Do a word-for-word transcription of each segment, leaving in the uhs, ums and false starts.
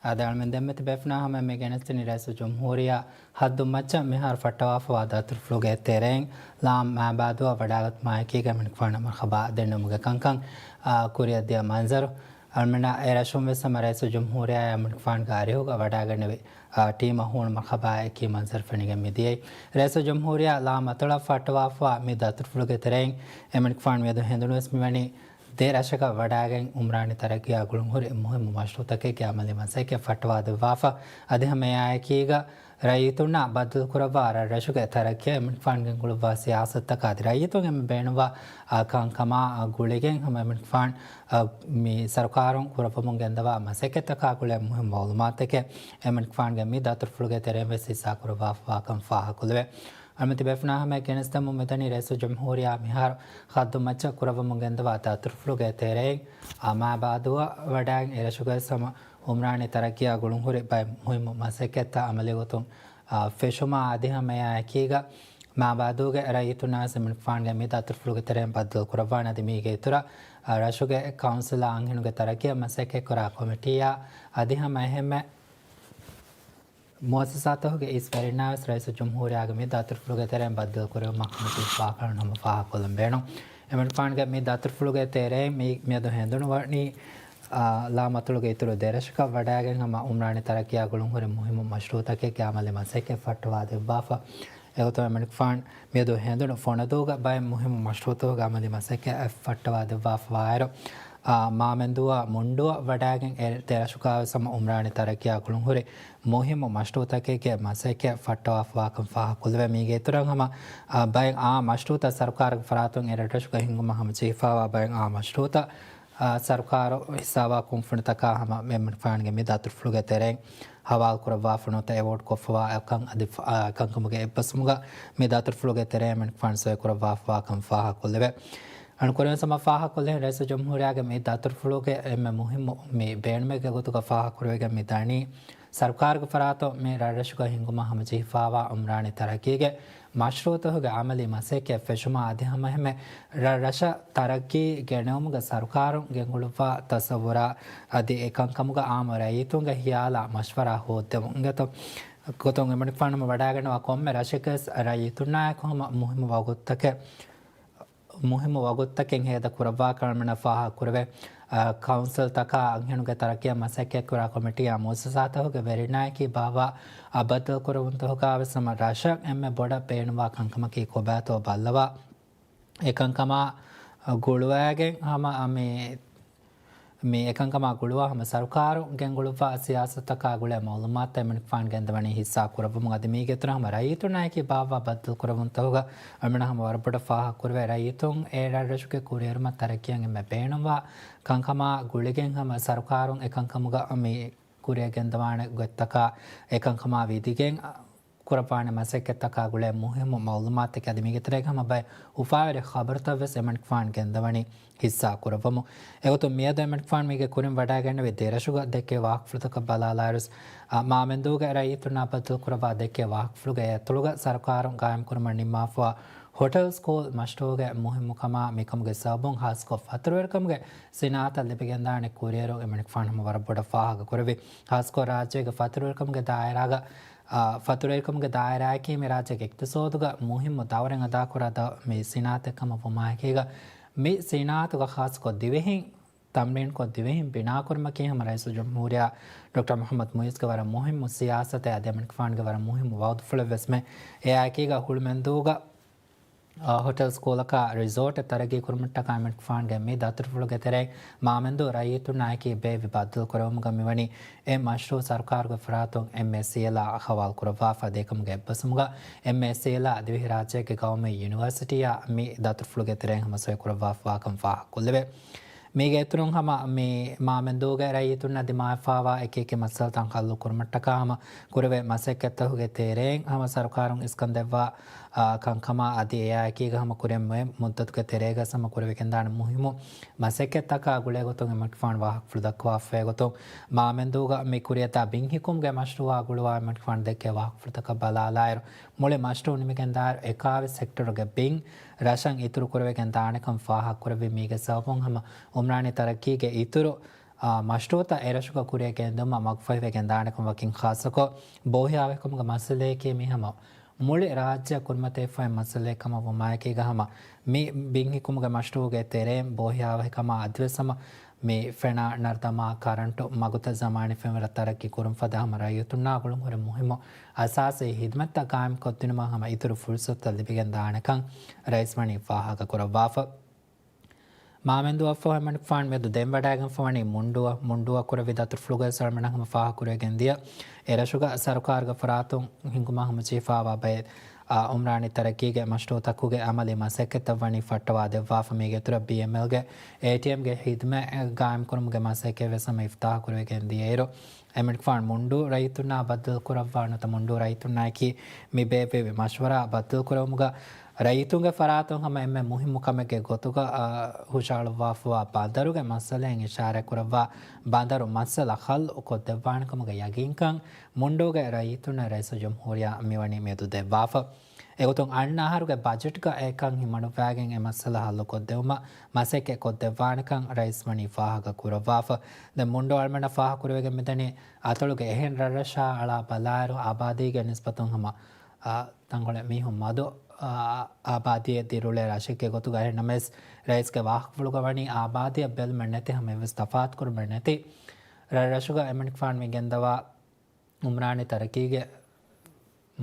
އާދެ، އަޅުމެން ދެންމެ ތިބޭފުޅުންނާ ހަމަ މި ގެނެސްދިނީ ރައީސުލްޖުމްހޫރިއްޔާ ހައްދު މައްޗަށް މިހާރު ފައްޓަވާފަވާ ދަތުރުފުޅުގެ ތެރެއިން ލާމް މާބާދޫއަށް ވަޑާގަތުމާއެކީގަ އެމަނިކުފާނަށް މަރުހަބާ ދެންނެވުމުގެ ކަންކަން، އާ، ކުރިއަށްދިޔަ މަންޒަރު. އަޅުމެންނަށް އެ ރަށުން ވެސް ހަމަ ރައީސުލްޖުމްހޫރިއްޔާ އެމަނިކުފާނުގެ އަރިހުގަ ވަޑާގަނެވި، އާ، ޓީމަށް ހޫނު މަރުހަބާއަކީ މަންޒަރު ފެނިގެން މިދިޔައީ. ރައީސުލްޖުމްހޫރިއްޔާ ލާމް އަތޮޅަށް ފައްޓަވާފަވާ މި ދަތުރުފުޅުގެ ތެރެއިން އެމަނިކުފާނު މިއަދު ހެނދުނުވެސް މިވަނީ ދެ ރަށަކަށް ވަޑާގެން އުމްރާނީ ތަރައްގީއާ ގުޅުންހުރި މުހިއްމު މަޝްރޫއުތަކެއްގެ އަމަލީ މަސައްކަތް ފައްޓަވާދެއްވާފަ. އަދި ހަމަ އެއާއެކީގަ ރައްޔިތުންނާ ބައްދަލުކުރައްވާ ރަށްރަށުގެ ތަރައްގީއަށް އެމަނިކުފާނު ގެންގުޅުއްވާ ސިޔާސަތުތަކާ އަދި ރައްޔިތުން އެންމެ ބޭނުންވާ، އާ، ކަންކަމާ، އާ، ގުޅިގެން ހަމަ އެމަނިކުފާނު، އާ، މި ސަރުކާރުން ކުރައްވަމުން ގެންދަވާ މަސައްކަތްތަކާ ގުޅޭ މުހިއްމު މައުލޫމާތުތަކެއް އެމަނިކުފާނުގެ މި ދަތުރުފުޅުގެ ތެރެއިން ވެސް ހިއްސާ ކުރައްވާފަވާކަން ފާހަގަކުރެވޭ. އަޅުމެން ތިބޭފުޅުންނާ ހަމަޔަށް ގެނެސްދެމުން މިދަނީ ރައީސުލްޖުމްހޫރިއްޔާ މިހާރު ހައްދު މައްޗަށް ކުރައްވަމުން ގެންދަވާ ދަތުރުފުޅުގެ ތެރެއިން، އާ، މާބާދޫއަށް ވަޑާގެން އެރަށުގައި ހަމަ އުމްރާނީ ތަރައްގީއާ ގުޅުންހުރި ބައެއް މުހިއްމު މަސައްކަތްތައް އަމަލީ ގޮތުން، އާ، ފެށުމާ އަދި ހަމަ އެއާއެކީގަ މާބާދޫގެ ރައްޔިތުންނާ އެމަނިކުފާނުގެ މި ދަތުރުފުޅުގެ ތެރެއިން ބައްދަލު ކުރައްވާނެ. އަދި މީގެ އިތުރަށް، އާ، ރަށުގެ ކައުންސިލާ އަންހެނުންގެ ތަރައްގީއަށް މަސައްކަތްކުރާ ކޮމިޓީއާ އަދި ހަމަ އެހެންމެ މުއައްސަސާތަކުގެ އިސް ވެރިންނާ ވެސް ރައީސުލްޖުމްހޫރިއްޔާގެ މި ދަތުރުފުޅުގެ ތެރެއިން ބައްދަލުކުރެވުމަށް ކޮމިޓީން ފާހަގަކުރަން ހަމަ ފާހަގަކޮށްލަން ބޭނުން. އެމަނިކުފާނުގެ މި ދަތުރުފުޅުގެ ތެރެއިން މި، މިއަދު ހެނދުނުވަނީ، އާ، ލާމް އަތޮޅުގެ އިތުރު ދެރަށަކަށް ވަޑާގެން ހަމަ އުމްރާނީ ތަރައްގީއާ ގުޅުންހުރި މުހިއްމު މަޝްރޫއުތަކެއްގެ އަމަލީ މަސައްކަތް ފައްޓަވާދެއްވާފަ. އެގޮތުން އެމަނިކުފާނު މިއަދު ހެނދުނު ފޮނަދޫގަ ބައެއް މުހިއްމު މަޝްރޫއުތަކުގެ އަމަލީ މަސައްކަތް ފައްޓަވާދެއްވާފަވާއިރު، އާ، މާމެންދޫއާ މުންޑޫއަށް ވަޑާގެން އެ ދެރަށުގައި ވެސް ހަމަ އުމްރާނީ ތަރައްގީއާ ގުޅުންހުރި މުހިއްމު މަޝްރޫއުތަކެއްގެ މަސައްކަތް ފައްޓަވާފަވާކަން ފާހަގަކޮށްލެވޭ. މީގެ އިތުރަށް ހަމަ، އާ، ބައެއް އާ މަޝްރޫއުތައް ސަރުކާރުގެ ފަރާތުން އެ ރަށްރަށުގައި ހިންގުމަށް ހަމަޖެހިފައިވާ ބައެއް އާ މަޝްރޫއުތައް، އާ، ސަރުކާރު ހިއްސާވާ ކުންފުނިތަކާ ހަމަ އެމަނިކުފާނުގެ މި ދަތުރުފުޅުގެ ތެރެއިން ހަވާލުކުރައްވާފަ ނުވަތަ އެވޯޓް ކޮށްފަވާ ކަން އަދި ފަ-، އާ، ކަންކަމުގެ އެއްބަސްވުމުގަ މި ދަތުރުފުޅުގެ ތެރެއިން އެމަނިކުފާނު ސޮއިކުރައްވާފަވާކަން ފާހަގަކޮށްލެވޭ. އަން ކުރިން ސަމަ ފާހަގަކޮށްލި ރައީސުލްޖުމްހޫރިއްޔާގެ މި ދަތުރުފުޅުގެ އެންމެ މުހިއްމު މި ބޭނުމެއްގެ ގޮތުގަ ފާހަގަކުރެވިގެން މި ދަނީ، ސަރުކާރުގެ ފަރާތުން މި ރަށްރަށުގަ ހިންގުމަށް ހަމަޖެހިފައިވާ އުމްރާނީ ތަރައްގީގެ މަޝްރޫއުތަކުގެ އަމަލީ މަސައްކަތް ފެށުމާ އަދި ހަމައެހެންމެ ރަށްރަށަށް ތަރައްގީ ގެނެވުމުގެ ސަރުކާރުން ގެންގުޅުއްވާ ތަސައްވުރާ އަދި އެކަންކަމުގަ އާއްމު ރައްޔިތުންގެ ހިޔާލާ މަޝްވަރާ ހޯއްދެވުން އިނގޭތޯ. ގޮތުން އެމަނިކުފާނު ވަޑާގަނެވާ ކޮންމެ ރަށެއްގެ ރައްޔިތުންނާއެކު ހަމަ މުހިއްމު ވަގުތުތަކެއް މުހިއްމު ވަގުތުތަކެއް ހޭދަ ކުރައްވާކަން އަޅުމެންނަށް ފާހަގަކުރެވޭ. އާ، ކައުންސިލްތަކާ އަންހެނުންގެ ތަރައްގީއަށް މަސައްކަތްކުރާ ކޮމިޓީއާ މުއައްސަސާތަކުގެ ވެރިންނާއެކީ ބާއްވާ އާ ބައްދަލުކުރެވުންތަކުގައި ވެސް ހަމަ ރަށަށް އެންމެ ބޮޑަށް ބޭނުންވާ ކަންކަމަކީ ކޮބާތޯ ބައްލަވާ، އެކަންކަމާ ގުޅުވައިގެން ހަމަ މި މި އެކަންކަމާ ގުޅުވާ ހަމަ ސަރުކާރުން ގެންގުޅުއްވާ ސިޔާސަތުތަކާ ގުޅޭ މައުލޫމާތުތައް އެމަނިކުފާނު ގެންދަވަނީ ހިއްސާ ކުރައްވަމުން. އަދި މީގެ އިތުރަށް ހަމަ ރައްޔިތުންނާއެކީ ބާއްވާ ބައްދަލުކުރެވުންތަކުގަ އަޅުމެންނަށް ހަމަ ވަރަށް ބޮޑަށް ފާހަގަކުރެވޭ. ރައްޔިތުން އެ ރަށްރަށުގެ ކުރިއެރުމަށް ތަރައްގީއަށް އެންމެ ބޭނުންވާ ކަންކަމާ ގުޅިގެން ހަމަ ސަރުކާރުން އެކަންކަމުގަ މި ކުރިއަށް ގެންދަވާނެ ގޮތްތަކާ އެކަންކަމާ ވިދިގެން ކުރައްވާނެ މަސައްކަތްތަކާ ގުޅޭ މުހިއްމު މައުލޫމާތުތަކެއް އަދި މީގެ ތެރޭގަ ހަމަ ބައެއް އުފާވެރި ޚަބަރުތައް ވެސް އެމަނިކުފާނު ގެންދަވަނީ ހިއްސާ ކުރައްވަމުން. އެގޮތުން މިއަދު އެމަނިކުފާނު މީގެ ކުރިން ވަޑައިގެންނެވި ދެރަށުގަ ދެއްކޭ ވާހަކަފުޅުތަކަށް ބަލާލާއިރުސް، އާ، މާމެންދޫގެ ރައްޔިތުންނާ ބައްދަލުކުރައްވާ ދެއްކޭ ވާހަކަފުޅުގައި އަތޮޅުގަ ސަރުކާރުން ގާއިމްކުރުމަށް ނިންމާފަވާ ހޮޓެލް ސްކޫލް މަޝްރޫއުގެ މުހިއްމުކަމާ މިކަމުގެ ސަބަބުން ހާއްސަކޮށް ފަތުރުވެރިކަމުގެ ސިނާއަތަށް ލިބިގެންދާނެ ކުރިއެރުން އެމަނިކުފާނު ހަމަ ވަރަށް ބޮޑަށް ފާހަގަކުރެއްވި. ހާއްސަކޮށް ރާއްޖޭގެ ފަތުރުވެރިކަމުގެ ދާއިރާގަ، އާ، ފަތުރުވެރިކަމުގެ ދާއިރާއަކީ މި ރާއްޖޭގެ އިޤްތިޞާދުގަ މުހިއްމު ދައުރެއް އަދާކުރާ ދަ-، މި ސިނާއަތެއް ކަމަށް ވުމާއެކީގަ، މި ސިނާއަތުގަ ޚާއްޞަކޮށް ދިވެހިން ތަމްރީންކޮށް ދިވެހިން ބިނާކުރުމަކީ ހަމަ ރައީސުލްޖުމްހޫރިއްޔާ ޑޮކްޓަރ މުޙައްމަދު މުޢިއްޒުގެ ވަރަށް މުހިއްމު ސިޔާސަތެއް އަދި އެމަނިކުފާނުގެ ވަރަށް މުހިއްމު ވައުދުފުޅެއް ވެސްމެ. އެއާއެކީގަ ހުޅުމެންދޫގަ، އާ، ހޮޓެލް ސްކޫލަކާ ރިސޯޓެއް ތަރައްގީ ކުރުމަށްޓަކާ އެމަނިކުފާނުގެ މި ދަތުރުފުޅުގެ ތެރެއިން މާމެންދޫ ރައްޔިތުންނާއެކީ ބޭއްވި ބައްދަލުކުރެވުމުގަ މިވަނީ އެ މަޝްރޫއު ސަރުކާރުގެ ފަރާތުން އެމްއޭސީއެލްއާ ހަވާލުކުރައްވާފަ. އަދި އެކަމުގެ އެއްބަސްވުމުގަ އެމްއޭސީއެލްއާ ދިވެހިރާއްޖޭގެ ގައުމީ ޔުނިވަރސިޓީއާ މި ދަތުރުފުޅުގެ ތެރެއިން ހަމަ ސޮއިކުރައްވާފަވާކަން ފާހަގަކޮށްލެވޭ. މީގެ އިތުރުން ހަމަ މި މާމެންދޫގެ ރައްޔިތުންނަށް ދިމާވެފައިވާ އެކިއެކި މައްސަލަތައް ހައްލު ކުރުމަށްޓަކާ ހަމަ ކުރެވޭ މަސައްކަތްތަކުގެ ތެރެއިން ހަމަ ސަރުކާރުން އިސްކަންދެއްވާ، އާ، ކަންކަމާ އަދި އެއާއެކީގަ ހަމަ ކުރިއަށް މުއެ މުއްދަތުގެ ތެރޭގަ ހަމަ ކުރެވިގެންދާނެ މުހިއްމު މަސައްކަތްތަކާ ގުޅޭގޮތުން އެމަނިކުފާނު ވާހަކަފުޅު ދައްކަވާފައި ގޮތުން، މާމެންދޫގަ މި ކުރިއަތާ ބިން ހިކުމުގެ މަޝްރޫއާ ގުޅުވާ އެމަނިކުފާނު ދެއްކޭ ވާހަކަފުޅުތަކަށް ބަލާލާއިރު، މުޅި މަޝްރޫއު ނިމިގެންދާއިރު އެކާވެސް ހެކްޓަރުގެ ބިން ރަށަށް އިތުރު ކުރެވިގެން ދާނެކަން ފާހަގަކުރެއްވި. މީގެ ސަބަބުން ހަމަ އުމްރާނީ ތަރައްގީގެ އިތުރު، މަޝްރޫޢުތައް އެރަށުގަ ކުރިއަށް ގެންދުމަށް މަގުފަހިވެގެން ދާނެކަން ވަކިން ޚާއްޞަކޮށް، ބޯހިޔާވަހިކަމުގެ މައްސަލަޔަކީ މި ހަމަ މުޅި ރާއްޖެއަށް ކުރިމަތިވެފައި މައްސަލައެއް ކަމަށް ވުމާއެކީގަ ހަމަ މި ބިން ހިއްކުމުގެ މަޝްރޫޢުގެ ތެރެއިން ބޯހިޔާވަހިކަމާ އަދިވެސް ހަމަ މި ފެނާ ނަރުދަމާ ކަރަންޓު މަގުތައް ޒަމާނީ ފެންވަރަށް ތަރައްޤީ ކުރުން ފަދަ ހަމަ ރައްޔިތުންނާ ގުޅުންހުރި މުހިއްމު އަސާސީ ހިދުމަތްތައް ޤާއިމްކޮށްދިނުމަށް ހަމަ އިތުރު ފުރުޞަތުތައް ލިބިގެން ދާނެކަން ރައީސް ވަނީ ފާހަގަކުރައްވާފަ. މާމެންދުއަށްފަހު އެމަނިކުފާނު މިއަދު ދެންވަޑައިގެންފަވަނީ މުންޑޫއަށް. މުންޑޫއަށް ކުރެއްވި ދަތުރުފުޅުގައި އަޅުމެންނަށް ހަމަ ފާހަގަކުރެވިގެން ދިޔަ، އެރަށުގަ ސަރުކާރުގެ ފަރާތުން ހިންގުމަށް ހަމަޖެހިފައިވާ ބައެއް، އާ، އުމްރާނީ ތަރައްޤީގެ މަޝްރޫޢުތަކުގެ އަމަލީ މަސައްކަތްތައް ވަނީ ފައްޓަވާ ދެއްވާފަ. މީގެ އިތުރަށް ބީއެމްއެލްގެ އޭޓީއެމްގެ ހިދުމަތް ގާއިމްކުރުމުގެ މަސައްކަތް ވެސް ހަމަ އިފްތާޙު ކުރެވިގެން ދިޔައިރު، އެމަނިކުފާނު މުންޑޫ ރައްޔިތުންނާ ބައްދަލުކުރައްވާ ނުވަތަ މުންޑޫ ރައްޔިތުންނާއެކީ މި ބޭއްވެވި މަޝްވަރާ ބައްދަލުކުރެވުމުގަ ރައްޔިތުންގެ ފަރާތުން ހަމަ އެންމެ މުހިއްމު ކަމެއްގެ ގޮތުގަ، އާ، ހުށައަޅުއްވާފައިވާ ބަނދަރުގެ މައްސަލައިން އިޝާރާތްކުރައްވާ ބަނދަރު މައްސަލަ ޙައްލު ކޮށްދެއްވާނެކަމުގެ ޔަގީންކަން މުންޑޫގެ ރައްޔިތުންނަށް ރައީސުލްޖުމްހޫރިއްޔާ މިވަނީ މިއަދު ދެއްވާފަ. އެގޮތުން އަންނަ އަހަރުގެ ބަޖެޓްގަ އެކަން ހިމަނުއްވާގެން އެ މައްސަލަ ޙައްލުކޮށްދެވުމަށް މަސައްކަތް ކޮށްދެއްވާނެކަން ރައީސް ވަނީ ފާހަގަ ކުރައްވާފަ. ދެން މުންޑޫ އަޅުމެންނަށް ފާހަގަކުރެވިގެން މިދަނީ އަތޮޅުގެ އެހެން ރަށްރަށާ އަޅާ ބަލާއިރު އާބާދީގެ ނިސްބަތުން ހަމަ، އާ، ތަންކޮޅެއް މީހުން މަދު، އާ، އާބާދީއެއް ދިރިއުޅޭ ރަށެއްގެ ގޮތުގަ. އެހެންނަމަވެސް ރައީސްގެ ވާހަކަފުޅުގަ ވަނީ އާބާދީއަށް ބެލުމެއް ނެތި ހަމަ އެއްވެސް ތަފާތުކުރުމެއް ނެތި ރަށްރަށުގަ އެމަނިކުފާނު މި ގެންދަވާ އުމްރާނީ ތަރައްޤީގެ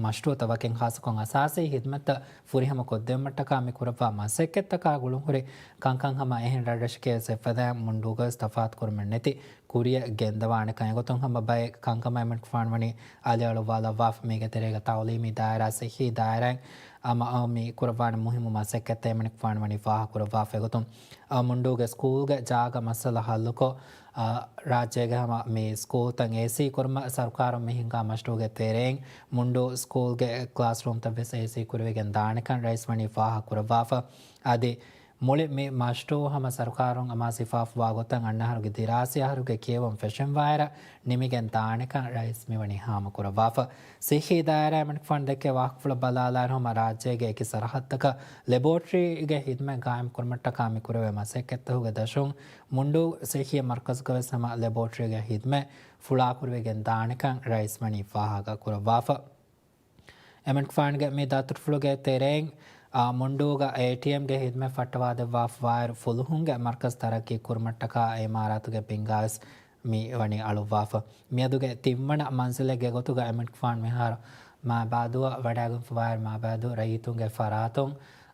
މަޝްރޫޢުތައް ވަކިން ޚާއްޞަކޮށް އަސާސީ ހިދުމަތްތައް ފުރިހަމަ ކޮށްދެވުމަށްޓަކާ މި ކުރައްވާ މަސައްކަތްތަކާ ގުޅުންހުރި ކަންކަން ހަމަ އެހެން ރަށްރަށެކޭ އެއްފަދައިން މުންޑޫގަވެސް ތަފާތުކުރުމެއް ނެތި ކުރިއަށް ގެންދަވާނެކަން. އެގޮތުން ހަމަ ބައެއް ކަންކަމަށް އެމަނިކުފާނު ވަނީ އަލިއަޅުއްވާލައްވާފަ. މީގެ ތެރޭގަ ތައުލީމީ ދާއިރާ، ޞިއްޙީ ދާއިރާއިން އަމަ މި ކުރައްވާނެ މުހިއްމު މަސައްކަތްތައް އެމަނިކުފާނު ވަނީ ފާހަގަކުރައްވާފަ. އެގޮތުން އަ، މުންޑޫގެ ސްކޫލްގެ ޖާގަ މައްސަލަ ޙައްލުކޮށް، އަ، ރާއްޖޭގެ ހަމަ މި ސްކޫލްތައް އޭސީ ކުރުމަށް ސަރުކާރުން މި ހިންގާ މަޝްރޫޢުގެ ތެރެއިން މުންޑޫ ސްކޫލްގެ ކްލާސްރޫމްތައް ވެސް އޭސީ ކުރެވިގެން ދާނެކަން ރައީސް ވަނީ ފާހަގަ ކުރައްވާފަ. އަދި މުޅި މި މަޝްރޫޢު ހަމަ ސަރުކާރުން އަމާޒުވެފައިވާ ގޮތަށް އަންނަ އަހަރުގެ ދިރާސީ އަހަރުގެ ކިޔެވުން ފެށެންވާއިރަށް ނިމިގެން ދާނެކަން ރައީސް މިވަނީ ހާމަކުރައްވާފަ. ޞިއްޙީ ދާއިރާ އެމަނިކުފާނު ދެއްކޭ ވާހަކަފުޅަށް ބަލާލާއިރު ހަމަ ރާއްޖޭގެ އެކި ސަރަހައްދަކަށް ލެބޯޓްރީގެ ހިދުމަތް ގާއިމް ކުރުމަށްޓަކާ މި ކުރެވޭ މަސައްކަތްތަކުގެ ދަށުން މުންޑޫ ޞިއްޙީ މަރުކަޒުގަވެސް ހަމަ ލެބޯޓްރީގެ ހިދުމަތް ފުޅާކުރެވިގެން ދާނެކަން ރައީސް ވަނީ ފާހަގަ ކުރައްވާފަ. އެމަނިކުފާނުގެ މި ދަތުރުފުޅުގެ ތެރެއިން، އާ، މުންޑޫގަ އޭޓީއެމްގެ ހިދުމަތް ފައްޓަވާދެއްވާފަވާއިރު ފުލުހުންގެ މަރުކަޒު ތަރައްޤީ ކުރުމަށްޓަކާ އިމާރާތުގެ ބިންގާވެސް މި ވަނީ އަޅުއްވާފަ. މިއަދުގެ ތިންވަނަ މަންޒިލެއްގެ ގޮތުގަ އެމަނިކުފާނު މިހާރު މާބާދޫއަށް ވަޑައިގެންފަވާއިރު މާބާދޫ ރައްޔިތުންގެ ފަރާތުން،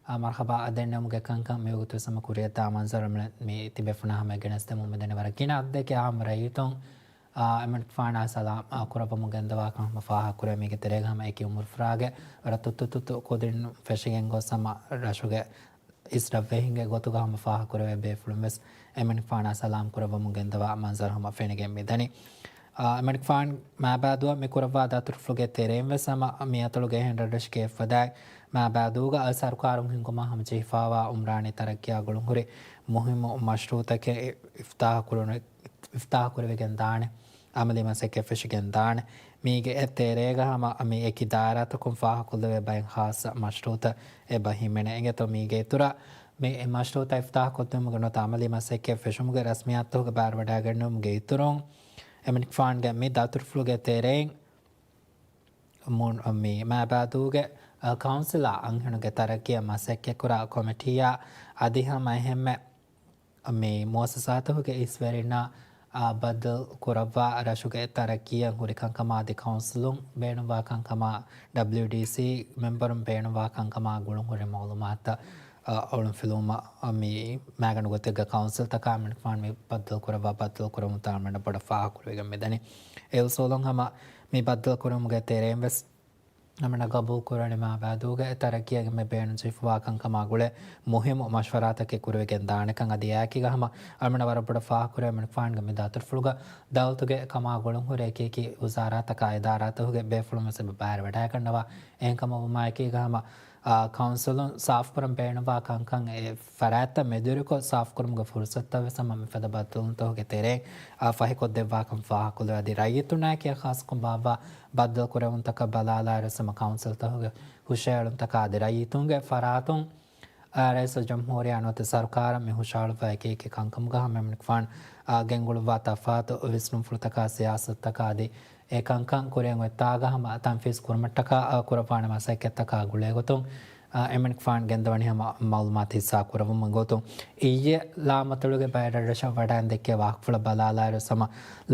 އާ، މަރްޙަބާ ދެންނެވުމުގެ ކަންކަން މިވަގުތުވެސް ހަމަ ކުރިއަށްދާ މަންޒަރު މި ތިބޭފުޅުންނާ ހަމަ ގެނެސްދެމުން މިދަނީ ވަރަށް ގިނަ އަދަދެއްގެ އާއްމު ރައްޔިތުން، އާ، އެމަނިކުފާނާ ސަލާމް، އާ، ކުރައްވަމުން ގެންދަވާކަން ހަމަ ފާހަގަކުރޭ. މީގެ ތެރޭގަ ހަމަ އެކި އުމުރުފުރާގެ ވަރަށް ތުއްތު ތުއްތު ކުދިން ފެށިގެން ގޮސް ހަމަ ރަށުގެ އިސް ރަށްވެހިންގެ ގޮތުގަ ހަމަ ފާހަގަކުރެވޭ ބޭފުޅުން ވެސް އެމަނިކުފާނާ ސަލާމް ކުރައްވަމުން ގެންދަވާ މަންޒަރު ހަމަ ފެނިގެން މިދަނީ. އާ، އެމަނިކުފާން މާބާދޫއަށް މި ކުރައްވާ ދަތުރުފުޅުގެ ތެރެއިން ވެސް ހަމަ މި އަތޮޅުގެ އެހެން ރަށްރަށެކޭ އެއްފަދައިން މާބާދޫގަ ސަރުކާރުން ހިންގުމަށް ހަމަޖެހިފައިވާ އުމްރާނީ ތަރައްޤީއާ ގުޅުންހުރި މުހިއްމު މަޝްރޫޢުތަކެއް އިފްތާޙު ކުރުނު، އިފްތާޙު ކުރެވިގެން ދާނެ. އަމަލީ މަސައްކަތް ފެށިގެން ދާނެ. މީގެ އެ ތެރޭގަ ހަމަ މި އެކި ދާއިރާތަކުން ފާހަގަކޮށްލެވޭ ބައެއް ޚާއްޞަ މަޝްރޫޢުތައް އެބަ ހިމެނޭ. އިނގޭތޯ މީގެ އިތުރަށް މި މަޝްރޫޢުތައް އިފްތާޙު ކޮށްދިނުމުގެ ނުވަތަ އަމަލީ މަސައްކަތް ފެށުމުގެ ރަސްމިއްޔާތުތަކުގެ ބާރު ވަޑައިގެންނެވުމުގެ އިތުރުން، އެމަނިކުފާނުގެ މި ދަތުރުފުޅުގެ ތެރެއިން މު-، މި މާބާދޫގެ، އަ، ކައުންސިލާ އަންހެނުންގެ ތަރައްޤީއަށް މަސައްކަތްކުރާ ކޮމިޓީއާ އަދި ހަމަ އެހެންމެ މި މުއައްސަސާތަކުގެ އިސްވެރިންނާ، އާ، ބައްދަލު ކުރައްވާ ރަށުގެ ތަރައްޤީއަށް ހުރި ކަންކަމާ އަދި ކައުންސިލުން ބޭނުންވާ ކަންކަމާ، ޑަބްލިޔުޑީސީ މެމްބަރުން ބޭނުންވާ ކަންކަމާ ގުޅުންހުރި މައުލޫމާތުތައް، އާ، އޮޅުންފިލުވުމަށް، އާ، މި މައިގަނޑު ގޮތެއްގަ ކައުންސިލްތަކާ އެމަނިކުފާނު މި ބައްދަލު ކުރައްވާ ބައްދަލު ކުރަމުން ތާ އަޅުމެންނަށް ބޮޑަށް ފާހަގަކުރެވިގެން މިދަނީ. އެ އުސޫލުން ހަމަ މި ބައްދަލު ކުރުމުގެ ތެރެއިން ވެސް އަޅުމެންނަށް ގަބޫލު ކުރަނީ މާބާދޫގެ ތަރައްޤީގެ މެ ބޭނުންޖެހިފަވާ ކަންކަމާ ގުޅޭ މުހިއްމު މަޝްވަރާތަކެއް ކުރެވިގެން ދާނެކަން. އަދި އެއާއެކީގަ ހަމަ އަޅުމެންނަށް ވަރަށް ބޮޑަށް ފާހަގަކުރެވޭ އެމަނިކުފާނުގެ މި ދަތުރުފުޅުގަ ދައުލަތުގެ ކަމާ ގުޅުންހުރި އެކި އެކި ވުޒާރާތަކާ އިދާރާތަކުގެ ބޭފުޅުން ވެސް އެބަ ބައިވެރިވަޑައިގަންނަވާ. އެހެންކަމަށް ވުމާއެކީގަ ހަމަ، އާ، ކައުންސިލުން ސާފުކުރަން ބޭނުންވާ ކަންކަން އެ ފަރާތްތައް މެދުވެރިކޮށް ސާފުކުރުމުގެ ފުރުސަތުތައް ވެސް ހަމަ މިފަދަ ބައްދަލުވުންތަކުގެ ތެރެއިން، އާ، ފަހިކޮށްދެއްވާކަން ފާހަގަކޮށްލެވޭ. އަދި ރައްޔިތުންނާއެކީ ޚާއްޞަކޮށް ބާއްވާ ބައްދަލުކުރެވުންތަކަށް ބަލާލާއިރު ވެސް ހަމަ ކައުންސިލްތަކުގެ ހުށައެޅުންތަކާ އަދި ރައްޔިތުންގެ ފަރާތުން، އާ، ރައީސުލްޖުމްހޫރިއްޔާ ނުވަތަ ސަރުކާރަށް މި ހުށަހަޅުއްވާ އެކި އެކި ކަންކަމުގަ ހަމަ އެމަނިކުފާނު، އާ، ގެންގުޅުއްވާ ތަފާތު ވިސްނުންފުޅުތަކާ ސިޔާސަތުތަކާ އަދި އެ ކަންކަން ކުރިއަށް އޮތްތާގަ ހަމަ ތަންފީޒު ކުރުމަށްޓަކާ، އާ، ކުރައްވާނެ މަސައްކަތްތަކާ ގުޅޭގޮތުން، އާ، އެމަނިކުފާނު ގެންދަވަނީ ހަމަ މައުލޫމާތު ހިއްސާ ކުރައްވުމުގެ ގޮތުން. އިއްޔެ ލާމަތޮޅުގެ ބައެއް ރަށްރަށަށް ވަޑައިން ދެއްކޭ ވާހަކަފުޅަށް ބަލާލާއިރު ހަމަ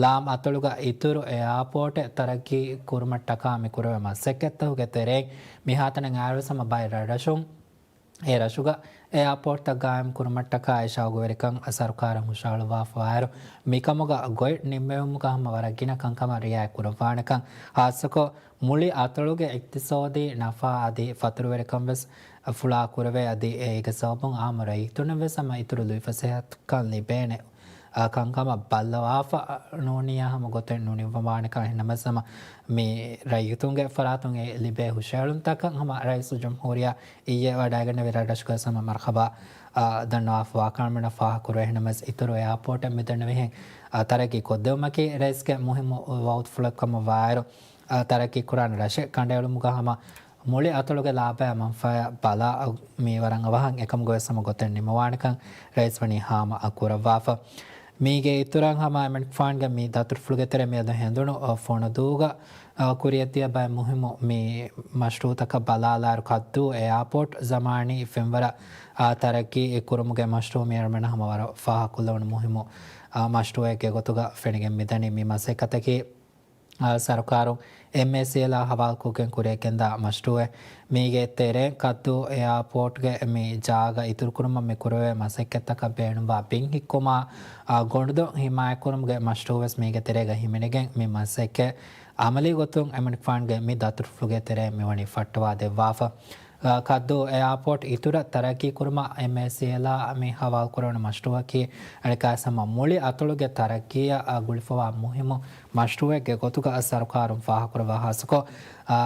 ލާމަތޮޅުގަ އިތުރު އެއާޕޯޓެއް ތަރައްގީ ކުރުމަށްޓަކާ މި ކުރެވޭ މަސައްކަތްތަކުގެ ތެރެއިން މިހާތަނަށް އައިރު ހަމަ ބައެއް ރަށްރަށުން އެ ރަށުގަ އެއާޕޯޓްތައް ގާއިމް ކުރުމަށްޓަކާ އެ ޝައުގުވެރިކަން ސަރުކާރަށް ހުށަހަޅުއްވާފަވާއިރު، މިކަމުގަ ގޮތް ނިންމެވުމުގަ ހަމަ ވަރަށް ގިނަ ކަންކަމަށް ރިއާޔަތް ކުރައްވާނެކަން، ހާއްސަކޮށް މުޅި އަތޮޅުގެ އިޤްތިޞާދީ ނަފާ އަދި ފަތުރުވެރިކަން ވެސް ފުޅާ ކުރެވޭ އަދި އޭގެ ސަބަބުން އާއްމު ރައްޔިތުންނަށް ވެސް ހަމަ އިތުރު ލުއިފަސޭހަތަކަން ލިބޭނެ، އާ، ކަންކަމަށް ބައްލަވާފަ ނޫނިއްޔާ ހަމަ ގޮތެއް ނުނިންމަވާނެކަން. އެހެންނަމަވެސް ހަމަ މި ރައްޔިތުންގެ ފަރާތުން އެ ލިބޭ ހުށަހެޅުންތަކަށް ހަމަ ރައީސުލްޖުމްހޫރިއްޔާ އިއްޔެ ވަޑައިގެންނެވި ރަށްރަށުގަ ހަމަ މަރްޙަބާ، އާ، ދަންނަވާފަ ވާކަން އަޅުމެންނަށް ފާހަގަކުރޭ. އެހެންނަމަވެސް އިތުރު އެއާޕޯޓެއް މިދެންނެވިހެން، އާ، ތަރައްގީ ކޮށްދެވުމަކީ ރައީސްގެ މުހިއްމު ވައުދުފުޅެއް ކަމަށް ވާއިރު، އާ، ތަރައްގީ ކުރާނެ ރަށެއް ކަނޑައެޅުމުގަ ހަމަ މުޅި އަތޮޅުގެ ލާބަޔާ މަންފާޔާ ބަލާ، މީ ވަރަށް އަވަހަށް އެކަމުގަ ވެސް ހަމަ ގޮތެއް ނިންމަވާނެކަން ރައީސް ވަނީ ހާމަ ކުރައްވާފަ. މީގެ އިތުރަށް ހަމަ އެމަނިކުފާނުގެ މި ދަތުރުފުޅުގެ ތެރޭ މިއަދު ހެނދުނު، އަ، ފޮނުދޫގަ، އަ، ކުރިއަށްދިޔަ ބައެއް މުހިއްމު މި މަޝްރޫއުތަކަށް ބަލާލާއިރު، ކައްދޫ އެއާޕޯޓް ޒަމާނީ ފެންވަރަށް، އަ، ތަރައްގީ ކުރުމުގެ މަޝްރޫއު މި އަޅުމެންނަށް ހަމަ ވަރަށް ފާހަގަކޮށްލެވުނު މުހިއްމު، އަ، މަޝްރޫއެއްގެ ގޮތުގަ ފެނިގެން މިދަނީ. މި މަސައްކަތަކީ، އާ، ސަރުކާރުން އެމްއޭސީއެލްއާ ހަވާލުކޮށްގެން ކުރިއަށްގެންދާ މަޝްރޫއެއް. މީގެ ތެރޭން ކައްދޫ އެއާޕޯޓްގެ މި ޖާގަ އިތުރުކުރުމަށް މި ކުރެވޭ މަސައްކަތްތަކަށް ބޭނުންވާ ބިން ހިއްކުމާ، އާ، ގޮނޑުދޮށް ހިމާޔަތްކުރުމުގެ މަޝްރޫއުވެސް މީގެ ތެރޭގަ ހިމެނިގެން މި މަސައްކަތް އަމަލީ ގޮތުން އެމަނިކުފާނުގެ މި ދަތުރުފުޅުގެ ތެރޭ މިވަނީ ފައްޓަވާ ދެއްވާފަ. އާ، ކައްދޫ އެއާޕޯޓް އިތުރަށް ތަރައްގީ ކުރުމަށް އެމްއޭސީއެލްއާ މި ހަވާލުކުރެވުނު މަޝްރޫއަކީ އަނެއްކާވެސް ހަމަ މުޅި އަތޮޅުގެ ތަރައްގީއަށް، އާ، ގުޅިފަވާ މުހިއްމު މަޝްރޫއެއްގެ ގޮތުގަ ސަރުކާރުން ފާހަގަކުރައްވާ. ހާއްސަކޮށް، އާ،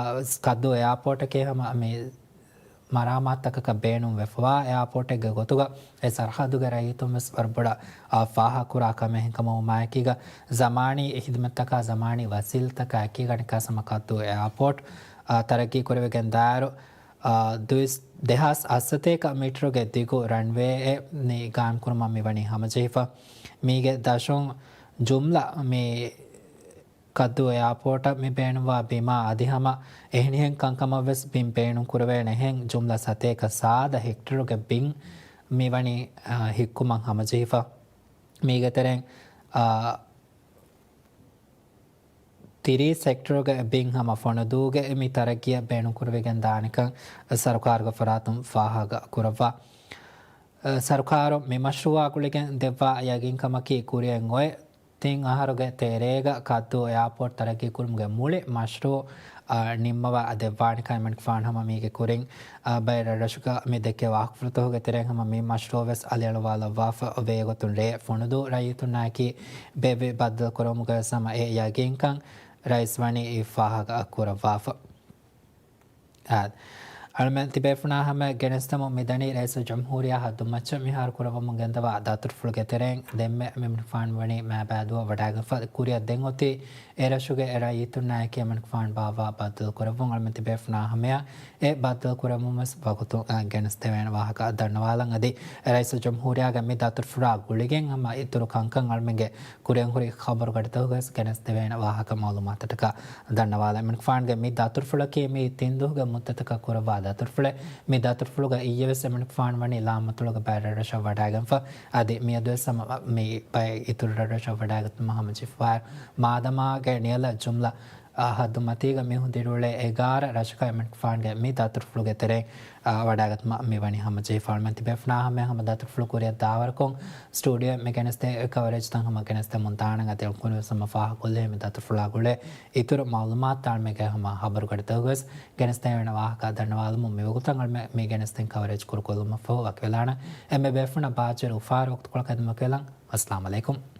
ކައްދޫ އެއާޕޯޓަކީ ހަމަ މި މަރާމާތުތަކަކަށް ބޭނުން ވެފަވާ އެއާޕޯޓެއްގެ ގޮތުގަ އެ ސަރަހައްދުގެ ރައްޔިތުން ވެސް ވަރަށް ބޮޑަށް، އާ، ފާހަގަކުރާ ކަމެއް. އެހެންކަމުން މާއެކީގަ ޒަމާނީ ހިދުމަތްތަކާ ޒަމާނީ ވަސީލަތްތަކާ އެކީގަ އަނެއްކާވެސް ހަމަ ކައްދޫ އެއާޕޯޓް، އާ، ތަރައްގީ ކުރެވިގެން ދާއިރު، އާ، ދުއިސް، ދެހާސް ހަސަތޭކަ މީޓަރުގެ ދިގު ރަންވޭއެއް ނި ގާއިމްކުރުމަށް މިވަނީ ހަމަޖެހިފަ. މީގެ ދަށުން ޖުމްލަ މި ކައްދޫ އެއާޕޯޓަށް މި ބޭނުންވާ ބިމާ އަދި ހަމަ އެހެނިހެން ކަންކަމަށް ވެސް ބިން ބޭނުން ކުރެވޭނެހެން ޖުމްލަ ސަތޭކަ ސާދަ ހެކްޓަރުގެ ބިން މިވަނީ، އާ، ހިއްކުމަށް ހަމަޖެހިފަ. މީގެ ތެރެއިން، އާ، ތިރީސް ހެކްޓަރުގެ ބިން ހަމަ ފޮނުދޫގެ މި ތަރައްގީއަށް ބޭނުންކުރެވިގެން ދާނެކަން ސަރުކާރުގެ ފަރާތުން ފާހަގަ ކުރައްވާ. ސަރުކާރުން މި މަޝްރޫއާ ގުޅިގެން ދެއްވާ ޔަގީންކަމަކީ ކުރިއަށް އޮތް ތިން އަހަރުގެ ތެރޭގަ ކައްދޫ އެއާޕޯޓް ތަރައްގީ ކުރުމުގެ މުޅި މަޝްރޫއު، އާ، ނިންމަވާ ދެއްވާނެކަން އެމަނިކުފާނު ހަމަ މީގެ ކުރިން، އާ، ބައެއް ރަށްރަށުގަ މި ދެއްކޭ ވާހަކަފުޅުތަކުގެ ތެރެއިން ހަމަ މި މަޝްރޫއު ވެސް އަލިއަޅުވާލައްވާފަ ވޭ ގޮތުން ރޭ ފޮނުދޫ ރައްޔިތުންނާއެކީ ބޭއްވި ބައްދަލުކުރެވުމުގައި ވެސް ހަމަ އެ ޔަގީންކަން ރައީސް ވަނީ ފާހަގަ ކުރައްވާފަ. އާދެ. އަޅުމެން ތިބޭފުޅުންނާ ހަމަ ގެނެސްދެމުން މިދަނީ ރައީސުލްޖުމްހޫރިއްޔާ ހައްދުން މައްޗަށް މިހާރު ކުރައްވަމުން ގެންދަވާ ދަތުރުފުޅުގެ ތެރެއިން. ދެންމެ މި މިނިފާން ވަނީ މާބައިދުވަހު ވަޑައިގެންފަ ކުރިއަށް ދެން އޮތީ އެ ރަށުގެ ރައްޔިތުންނާއެކީ އެމަނިކުފާނު ބާއްވާ ބައްދަލު ކުރެއްވުން. އަޅުމެން ތިބޭފުޅުންނާ ހަމަޔަށް އެ ބައްދަލު ކުރެއްވުމަށް ވަގުތު، އަ، ގެނެސްދެވޭނެ ވާހަކަ ދަންނަވާލަން. އަދި ރައީސުލްޖުމްހޫރިއްޔާގެ މި ދަތުރުފުޅާ ގުޅިގެން ހަމަ އިތުރު ކަންކަން އަޅުމެންގެ ކުރިއަށް ހުރި ޚަބަރުގަޑިތަކުގައި ވެސް ގެނެސްދެވޭނެ ވާހަކަ މައުލޫމާތުތަކަށް ދަންނަވާލަން. އެމަނިކުފާނުގެ މި ދަތުރުފުޅަކީ މި ތިން ދުވަހުގެ މުއްދަތަކަށް ކުރައްވާ ދަތުރުފުޅެއް. މި ދަތުރުފުޅުގަ އިއްޔެ ވެސް އެމަނިކުފާނު ވަނީ ލާމަތޮޅުގެ ބައެއް ރަށްރަށަށް ވަޑައިގެންފަ. އަދި މިއަދު ވެސް ހަމަ މި ބައެއް އިތުރު ރަށްރަށަށް ވަޑައިގަތުމަށް ހަމަޖެހިފަ. މާދަމާގެ ނިޔަލަށް ޖުމްލަ، އާ، ހައްދުމަތީގަ މީހުން ދިރިއުޅޭ އެގާރަ ރަށަކަށް އެމަނިކުފާނުގެ މި ދަތުރުފުޅުގެ ތެރެއިން، އާ، ވަޑައިގަތުމަށް މިވަނީ ހަމަޖެހިފަ. އަޅުމެން ތިބޭފުޅުންނާ ހަމަ ހަމަ ދަތުރުފުޅު ކުރިއަށް ދާވަރަކުން ސްޓޫޑިއޯއަށް މި ގެނެސްދޭ ކަވަރޭޖްތައް ހަމަ ގެނެސްދެމުން ދާނަން. އަދި އެޅުންކުރިން ވެސް ހަމަ ފާހަގަކޮށްލީ މި ދަތުރުފުޅާ ގުޅޭ އިތުރު މައުލޫމާތު އަޅުމެންގެ ހަމަ ޚަބަރުގަޑިތަކުގައި ވެސް ގެނެސްދެވޭނެ ވާހަކަ ދަންނަވާލަމުން މިވަގުތަށް އަޅުމެން މި ގެނެސްދިން ކަވަރޭޖް ކުރުކޮށްލުމަށްފަހު ވަކިވެލާނަން. އެންމެ ބޭފުޅުންނަށް ބާއްޖަވެރި އުފާވެރި ވަގުތުކޮޅަކަށް އެދުމަށް ވަކިވެލަން. އައްސަލާމު ޢަލައިކުމް.